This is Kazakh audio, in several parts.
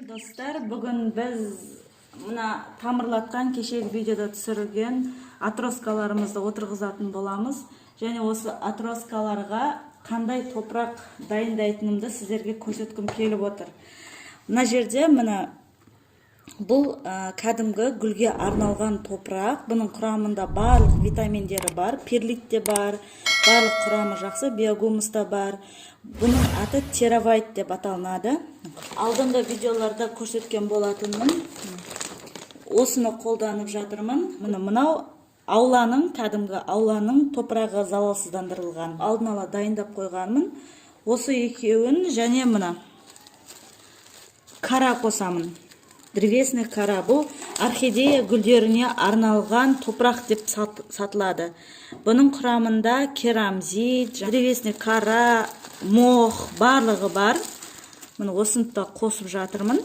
Достар, бүгін біз мына тамырлатқан, кешегі видеода түсірілген отросткаларымызды отырғызатын боламыз. Және осы отросткаларға қандай топырақ дайындайтынымды сіздерге көрсеткім келіп отыр. Мына жерде мына бұл кәдімгі гүлге арналған топырақ. Бұның құрамында барлық витаминдері бар, перлит те бар, барлық құрамы жақсы, биогумус та бар. Бұның аты теравайт деп аталынады. Алдыңғы видеоларда көрсеткен болатынмын. Осыны қолданып жатырмын. Міне, мынау ауланың, кәдімгі ауланың топырағы, залалсыздандырылған. Алдын ала дайындап қойғанмын. Осы екеуін және мына кора қосамын. Древесный кора, бұл орхидея гүлдеріне арналған топырақ деп сатылады. Бұның құрамында керамзит, древесный кора, мох, барлығы бар. Міне, осыны да қосып жатырмын.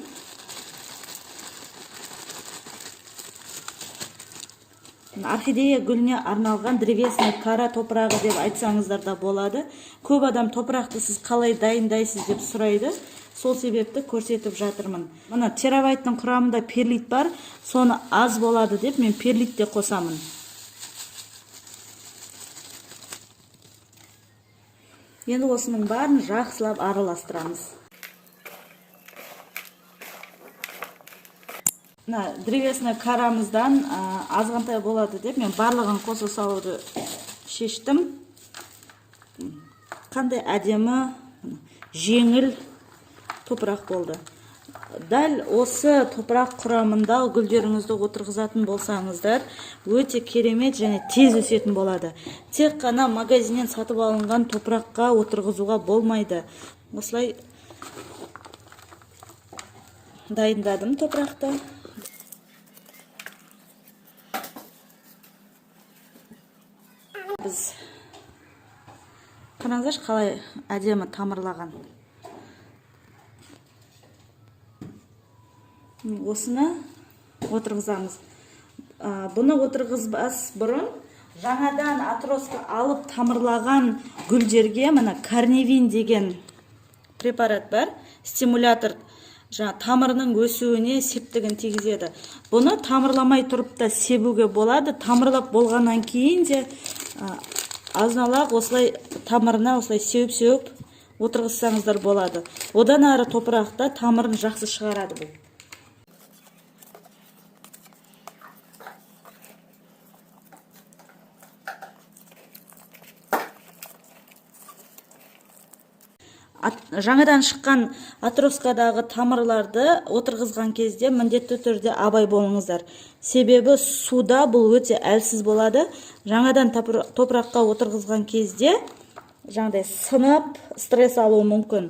Орхидея гүліне арналған древесный кора топырағы деп айтсаңыздар да болады. Көп адам топырақты сіз қалай дайындайсыз деп сұрайды. Сол себепті көрсетіп жатырмын. Мына теравайттың құрамында перлит бар, соны аз болады деп мен перлит те қосамын. Енді осының барын жақсылап араластырамыз. Мына древесный корамыздан азғантай болады деп мен барлығын қоса салуды шештім. Қандай әдемі, жеңіл топырақ болды. Дәл осы топырақ құрамында гүлдеріңізді отырғызатын болсаңыздар, өте керемет және тез өсетін болады. Тек қана магазиннен сатып алынған топыраққа отырғызуға болмайды. Осылай дайындадым топырақты. Біз қараңыздаршы, қалай әдемі тамырлаған. Осыны отырғызамыз. Бұны отырғызбас бұрын жаңадан отростка алып тамырлаған гүлдерге мына корневин деген препарат бар, стимулятор, жаңа тамырының өсуіне септігін тигізеді. Бұны тамырламай тұрып та себуге болады. Тамырлап болғаннан кейін де азын-аулақ осылай тамырына осылай сеуіп-сеуіп отырғызсаңыздар болады. Одан ары топырақта тамырын жақсы шығарады бұл. Жаңадан шыққан отросткадағы тамырларды отырғызған кезде міндетті түрде абай болыңыздар. Себебі суда бұл өте әлсіз болады. Жаңадан топыраққа отырғызған кезде жаңағыдай сынып, стресс алуы мүмкін.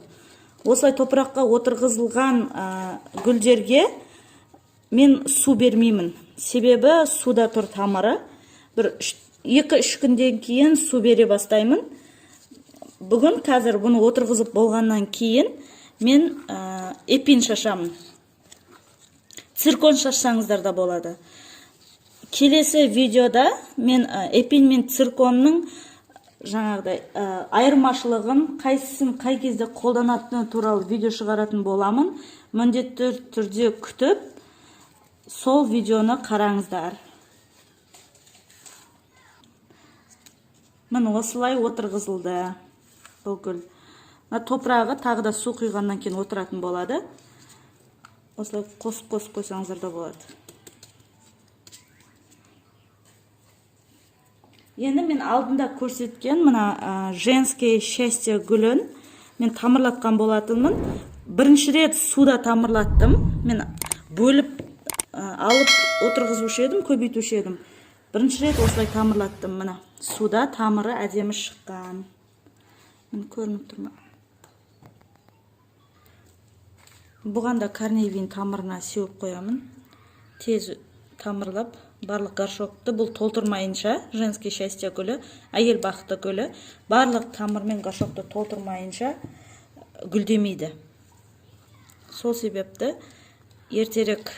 Осылай топыраққа отырғызылған гүлдерге мен су бермеймін. Себебі суда тұр тамыры. Бір 2-3 күнден кейін су бере бастаймын. Бүгін қазір бұны отырғызып болғаннан кейін мен эпин шашамын. Циркон шашсаңыздар да болады. Келесі видеода мен эпин мен цирконның жаңағыдай айырмашылығын, қайсысын қай кезде қолданатыны туралы видео шығаратын боламын. Міндетті түрде күтіп, сол видеоны қараңыздар. Міне, осылай отырғызылды бұл гүл. Мына топырағы тағы да су құйғаннан кейін отыратын болады. Осылай қосып-қосып қойсаңыздар да болады. Енді мен алдында көрсеткен мына женское счастье гүлін мен тамырлатқан болатынмын. Бірінші рет суда тамырлаттым. Мен бөліп алып отырғызушы едім, көбейтуші едім. Бірінші рет осылай тамырлаттым. Мына суда тамыры әдемі шыққан. Міне, көрініп тұр ма? Бұған да корневин тамырына сеуіп қоямын. Тез тамырлап, барлық горшокты бұл толтырмайынша, женский счастье гүлі, әйел бақыты гүлі, барлық тамырмен горшокты толтырмайынша гүлдемейді. Сол себепті ертерек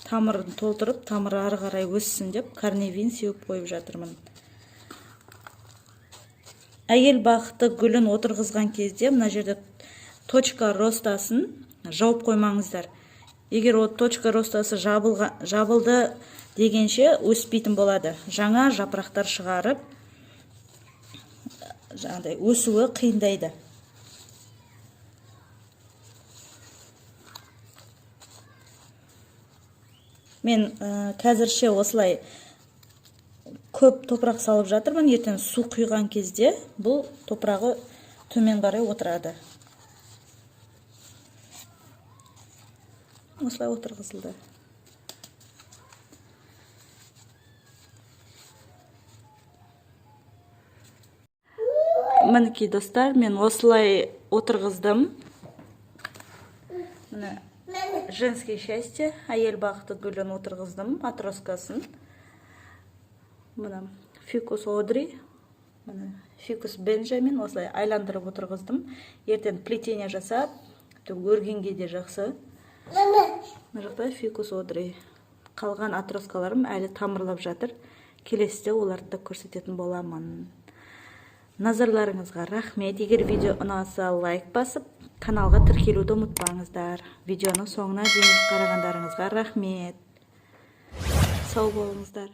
тамырын толтырып, тамыры ары қарай өссін деп корневин сеуіп қойып жатырмын. Әйел бақыты гүлін отырғызған кезде мына жерде точка ростасын Жауып қоймаңыздар. Егер ол точка ростасы жабылды дегенше, өспейтін болады. Жаңа жапырақтар шығарып, жаңағыдай өсуі қиындайды. Мен қазірше осылай көп топырақ салып жатырмын. Ертең су құйған кезде бұл топырағы төмен қарай отырады. Осылай отырғызылды. Мінекей, достар, мен осылай отырғыздым. Міне, женское счастье, әйел бақыты гүлін отырғыздым, отросткасын. Міне, фикус Одри, міне, фикус Бенджамин. Осылай айландырып отырғыздым. Ертең плетение жасап, өргенге де жақсы. Мына жақта фикус Одри. Қалған отросткаларым әлі тамырлап жатыр. Келесіде оларды да көрсететін боламын. Назарларыңызға рахмет. Егер видео ұнаса, лайк басып, каналға тіркелуді ұмытпаңыздар. Видеоны соңына дейін қарағандарыңызға рахмет. Сау болыңыздар.